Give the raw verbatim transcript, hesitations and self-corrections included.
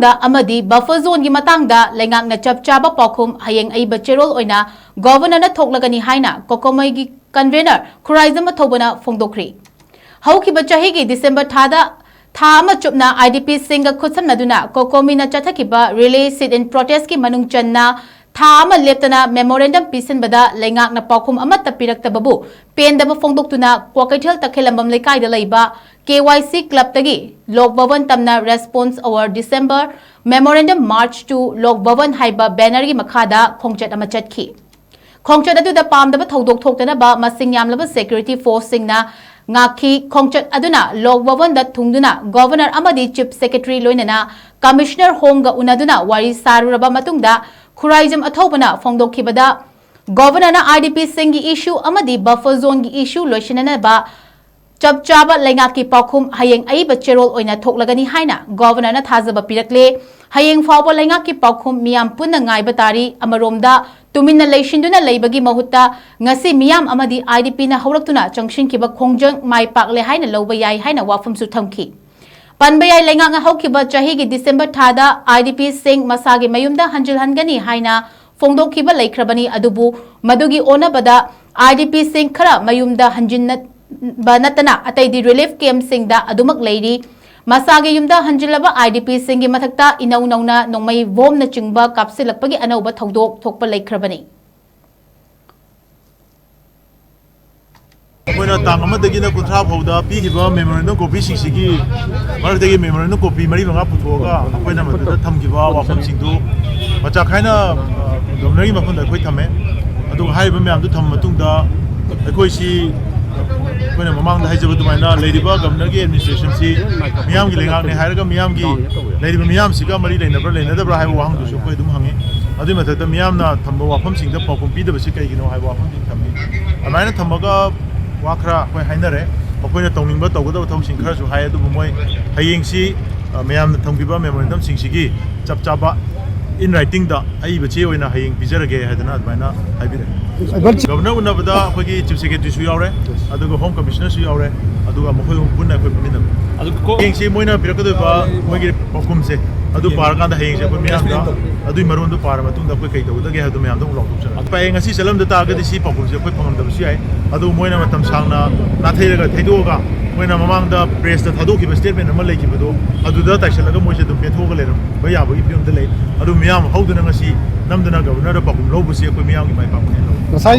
ꯗ ꯑꯃꯗꯤ buffer zoneꯒꯤ ꯃꯇꯥꯡꯗ ꯂꯩꯉꯥꯛꯅ ꯆꯞ ꯆꯥꯕ ꯄꯥꯎꯈꯨꯝ ꯍꯌꯦꯡ ꯑꯏꯕ ꯆꯦꯔꯣꯜ ꯑꯣꯏꯅ Governorꯅ ꯊꯣꯛꯂꯒꯅꯤ ꯍꯥꯏꯅ COCOMIꯒꯤ convener ꯈꯨꯔꯥꯏꯖꯝ ꯑꯊꯧꯕꯅ ꯐꯣꯡꯗꯣꯛꯈ꯭ꯔꯤ꯫ ꯍꯧꯈꯤꯕ ꯆꯍꯤꯒꯤ December ꯊꯥꯗ ꯊꯥ ꯑꯃ ꯆꯨꯞꯅ IDPꯁꯤꯡꯒ ꯈꯨꯠꯁꯝꯅꯗꯨꯅ COCOMIꯅ ꯆꯠꯊꯈꯤꯕ relay sit-in protestꯀꯤ ꯃꯅꯨꯡ ꯆꯟꯅ ꯊꯥ ꯑꯃ ꯂꯦꯞꯇꯅ memorandum ꯄꯤꯁꯤꯟꯕꯗ ꯂꯩꯉꯥꯛꯅ ꯄꯥꯎꯈꯨꯝ ꯑꯃꯠꯇ ꯄꯤꯔꯛꯇꯕꯕꯨ ꯄꯦꯟꯗꯕ ꯐꯣꯡꯗꯣꯛꯇꯨꯅ ꯀ꯭ꯋꯥꯀꯩꯊꯦꯜ ꯇꯈꯦꯜꯂꯝꯕꯝ ꯂꯩꯀꯥꯏꯗ ꯂꯩꯕ KYC clubꯇꯒꯤ Lok Bhavan ꯇꯝꯅ Response Our December Memorandum March to Lok Bhavan ꯍꯥꯏꯕ bannerꯒꯤ ꯃꯈꯥꯗ ꯈꯣꯡꯆꯠ ꯑꯃ ꯆꯠꯈꯤ꯫ ꯈꯣꯡꯆꯠ ꯑꯗꯨꯗ ꯄꯥꯝꯗꯕ ꯊꯧꯗꯣꯛ ꯊꯣꯛꯇꯅꯕ ꯃꯁꯤꯡ ꯌꯥꯝꯂꯕ security forceꯁꯤꯡꯅ ꯉꯥꯛꯈꯤ꯫ ꯈꯣꯡꯆꯠ ꯑꯗꯨꯅ Lok Bhavanꯗ ꯊꯨꯡꯗꯨꯅ Governor ꯑꯃꯗꯤ Chief Secretary ꯂꯣꯏꯅꯅ Commissioner Homeꯒ ꯎꯅꯗꯨꯅ ꯋꯥꯔꯤ ꯁꯥꯔꯨꯔꯕ ꯃꯇꯨꯡꯗ ꯈꯨꯔꯥꯏꯖꯝ ꯑꯊꯧꯕꯅ ꯐꯣꯡꯗꯣꯛꯈꯤꯕꯗ Governorꯅ IDPꯁꯤꯡꯒꯤ issue ꯑꯃꯗꯤ buffer zoneꯒꯤ issue ꯂꯣꯏꯁꯤꯟꯅꯅꯕ ꯆꯞ ꯆꯥꯕ ꯂꯩꯉꯥꯛꯀꯤ ꯄꯥꯎꯈꯨꯝ ꯍꯌꯦꯡ ꯑꯏꯕ ꯆꯦꯔꯣꯜ ꯑꯣꯏꯅ ꯊꯣꯛꯂꯒꯅꯤ ꯍꯥꯏꯅ Governorꯅ ꯊꯥꯖꯕ ꯄꯤꯔꯛꯂꯦ꯫ ꯍꯌꯦꯡ ꯐꯥꯎꯕ ꯂꯩꯉꯥꯛꯀꯤ ꯄꯥꯎꯈꯨꯝ ꯃꯤꯌꯥꯝ ꯄꯨꯟꯅ ꯉꯥꯏꯕ ꯇꯥꯔꯤ꯫ ꯑꯃꯔꯣꯝꯗ ꯇꯨꯃꯤꯟꯅ ꯂꯩꯁꯤꯟꯗꯨꯅ ꯂꯩꯕꯒꯤ ꯃꯍꯨꯠꯇ ꯉꯁꯤ ꯃꯤꯌꯥꯝ ꯑꯃꯗꯤ IDPꯅ ꯍꯧꯔꯛꯇꯨꯅ ꯆꯪꯁꯤꯟꯈꯤꯕ ꯈꯣꯡꯖꯪ ꯃꯥꯏ ꯄꯥꯛꯂꯦ ꯍꯥꯏꯅ ꯂꯧꯕ ꯌꯥꯏ ꯍꯥꯏꯅ ꯋꯥꯐꯝꯁꯨ ꯊꯝꯈꯤ꯫ ꯄꯟꯕ ꯌꯥꯏ, ꯂꯩꯉꯥꯛꯅ ꯍꯧꯈꯤꯕ ꯆꯍꯤꯒꯤ December ꯊꯥꯗ IDPꯁꯤꯡ ꯃꯁꯥꯒꯤ ꯃꯌꯨꯝꯗ ꯍꯟꯖꯤꯜꯍꯟꯒꯅꯤ ꯍꯥꯏꯅ ꯐꯣꯡꯗꯣꯛꯈꯤꯕ ꯂꯩꯈ꯭ꯔꯕꯅꯤ, ꯑꯗꯨꯕꯨ ꯃꯗꯨꯒꯤ ꯑꯣꯟꯅꯕꯗ IDPꯁꯤꯡ ꯈꯔ ꯃꯌꯨꯝꯗ ꯍꯟꯖꯤꯟꯕ ꯅꯠꯇꯅ ꯑꯇꯩꯗꯤ relief campꯁꯤꯡꯗ ꯑꯗꯨꯃꯛ ꯂꯩꯔꯤ꯫ ꯃꯁꯥꯒꯤ ꯌꯨꯝꯗ ꯍꯟꯖꯤꯜꯂꯕ IDPꯁꯤꯡꯒꯤ ꯃꯊꯛꯇ ꯏꯅꯧ ꯅꯧꯅ ꯅꯣꯡꯃꯩ ꯕꯣꯝꯅꯆꯤꯡꯕ ꯀꯥꯞꯁꯤꯜꯂꯛꯄꯒꯤ ꯑꯅꯧꯕ ꯊꯧꯗꯣꯛ ꯊꯣꯛꯄ ꯂꯩꯈ꯭ꯔꯕꯅꯤ꯫ ꯑꯩꯈꯣꯏꯅ ꯇꯥꯡ ꯑꯃꯗꯒꯤꯅ ꯀꯨꯟꯊ꯭ꯔꯥ ꯐꯥꯎꯗ ꯄꯤꯈꯤꯕ memorandum copyꯁꯤꯡꯁꯤꯒꯤ ꯃꯔꯛꯇꯒꯤ memorandum copy ꯃꯔꯤ ꯃꯉꯥ ꯄꯨꯊꯣꯛꯑꯒ ꯑꯩꯈꯣꯏꯅ ꯃꯗꯨꯗ ꯊꯝꯈꯤꯕ ꯋꯥꯐꯝꯁꯤꯡꯗꯨ ꯃꯆꯥ ꯈꯥꯏꯅ Governorꯒꯤ ꯃꯐꯝꯗ ꯑꯩꯈꯣꯏ ꯊꯝꯃꯦ꯫ ꯑꯗꯨꯒ ꯍꯥꯏꯔꯤꯕ ꯃꯌꯥꯝꯗꯨ ꯊꯝꯃ ꯃꯇꯨꯡꯗ ꯑꯩꯈꯣꯏꯁꯤ ꯑꯩꯈꯣꯏꯅ ꯃꯃꯥꯡꯗ ꯍꯥꯏꯖꯕ ꯑꯗꯨꯃꯥꯏꯅ ꯂꯩꯔꯤꯕ Governorꯒꯤ administrationꯁꯤ ꯃꯤꯌꯥꯝꯒꯤ ꯂꯩꯉꯥꯛꯅꯤ ꯍꯥꯏꯔꯒ ꯃꯤꯌꯥꯝꯒꯤ ꯂꯩꯔꯤꯕ ꯃꯤꯌꯥꯝꯁꯤꯒ ꯃꯔꯤ ꯂꯩꯅꯕ꯭ꯔꯥ ꯂꯩꯅꯗꯕ꯭ꯔꯥ ꯍꯥꯏꯕ ꯋꯥꯍꯪꯗꯨꯁꯨ ꯑꯩꯈꯣꯏ ꯑꯗꯨꯝ ꯍꯪꯉꯤ꯫ ꯑꯗꯨꯒꯤ ꯃꯊꯛꯇ ꯃꯤꯌꯥꯝꯅ ꯊꯝꯕ ꯋꯥꯐꯝꯁꯤꯡꯗ ꯄꯥꯎꯈꯨꯝ ꯄꯤꯗꯕꯁꯤ ꯀꯩꯒꯤꯅꯣ ꯍꯥꯏꯕ ꯋꯥꯐꯝꯁꯤꯡ ꯊꯝꯃꯤ꯫ ꯑꯗꯨꯃꯥꯏꯅ ꯊꯝꯃꯒ ꯋꯥ ꯈꯔ ꯑꯩꯈꯣꯏ ꯍꯥꯏꯅꯔꯦ꯫ ꯑꯩꯈꯣꯏꯅ ꯇꯧꯅꯤꯡꯕ ꯇꯧꯒꯗꯕ ꯊꯕꯛꯁꯤꯡ ꯈꯔꯁꯨ ꯍꯥꯏ, ꯑꯗꯨꯕꯨ ꯃꯣꯏ ꯍꯌꯦꯡꯁꯤ ꯃꯌꯥꯝꯅ ꯊꯝꯈꯤꯕ memorandumꯁꯤꯡꯁꯤꯒꯤ ꯆꯞ ꯆꯥꯕ in writingꯗ ꯑꯏꯕ ꯆꯦ ꯑꯣꯏꯅ ꯍꯌꯦꯡ ꯄꯤꯖꯔꯒꯦ ꯍꯥꯏꯗꯅ ꯑꯗꯨꯃꯥꯏꯅ ꯍꯥꯏꯕꯤꯔꯛꯑꯦ꯫ Governor ꯎꯅꯕꯗ ꯑꯩꯈꯣꯏꯒꯤ Chief Secretaryꯁꯨ ꯌꯥꯎꯔꯦ, ꯑꯗꯨꯒ Home Commissionerꯁꯨ ꯌꯥꯎꯔꯦ, ꯑꯗꯨꯒ ꯃꯈꯣꯏ ꯑꯍꯨꯝ ꯄꯨꯟꯅ ꯑꯩꯈꯣꯏ ꯐꯝꯃꯤꯟꯅꯕ꯫ ꯑꯗꯨ ꯀꯣ- ꯍꯌꯦꯡꯁꯤ ꯃꯣꯏꯅ ꯄꯤꯔꯛꯀꯗꯣꯏꯕ ꯃꯣꯏꯒꯤ ꯄꯥꯎꯈꯨꯝꯁꯦ ꯑꯗꯨ ꯄꯥꯔꯀꯥꯟꯗ ꯍꯌꯦꯡꯁꯦ ꯑꯩꯈꯣꯏ ꯃꯤꯌꯥꯝꯗ ꯑꯗꯨꯒꯤ ꯃꯔꯣꯟꯗꯣ ꯄꯥꯔ ꯃꯇꯨꯡꯗ ꯑꯩꯈꯣꯏ ꯀꯩ ꯇꯧꯒꯗꯒꯦ ꯍꯥꯏꯕꯗꯨ ꯃꯌꯥꯝꯗ ꯑꯃꯨꯛ ꯂꯥꯎꯊꯣꯛꯆꯔꯛꯑꯒꯦ꯫ ꯍꯌꯦꯡ ꯉꯁꯤ ꯆꯠꯂꯝꯗ ꯇꯥꯔꯒꯗꯤ ꯁꯤ ꯄꯥꯎꯈꯨꯝꯁꯦ ꯑꯩꯈꯣꯏ ꯐꯪꯉꯝꯗꯕꯁꯨ ꯌꯥꯏ꯫ ꯑꯗꯨ ꯃꯣꯏꯅ ꯃꯇꯝ ꯁꯥꯡꯅ ꯅꯥꯊꯩꯔꯒ ꯊꯩꯗꯣꯛꯑꯒ ꯃꯣꯏꯅ ꯃꯃꯥꯡꯗ ꯄ꯭ꯔꯦꯁꯇ ꯊꯥꯗꯣꯛꯈꯤꯕ ꯁ꯭ꯇꯦꯠꯃꯦꯟ ꯑꯃ ꯂꯩꯈꯤꯕꯗꯣ ꯑꯗꯨꯗ ꯇꯥꯏꯁꯜꯂꯒ ꯃꯣꯏꯁꯦ ꯑꯗꯨꯝ ꯄꯦꯟꯊꯣꯛꯑꯒ ꯂꯩꯔꯝꯕ ꯌꯥꯕꯒꯤ ꯐꯤꯕꯝꯗ ꯂꯩ꯫ ꯑꯗꯨ ꯃꯤꯌꯥꯝ ꯍꯧꯗꯨꯅ ꯉꯁꯤ ꯅꯝꯗꯅ ꯒꯕꯔꯅꯔꯗ ꯄꯥꯎꯈꯨꯝ ꯂꯧꯕꯁꯤ ꯑꯩꯈꯣꯏ ꯃꯤꯌꯥꯝꯒꯤ ꯃꯥꯏ ꯄꯥꯛꯄꯅꯦ ꯂꯧꯏ꯫ ꯉꯁꯥꯏ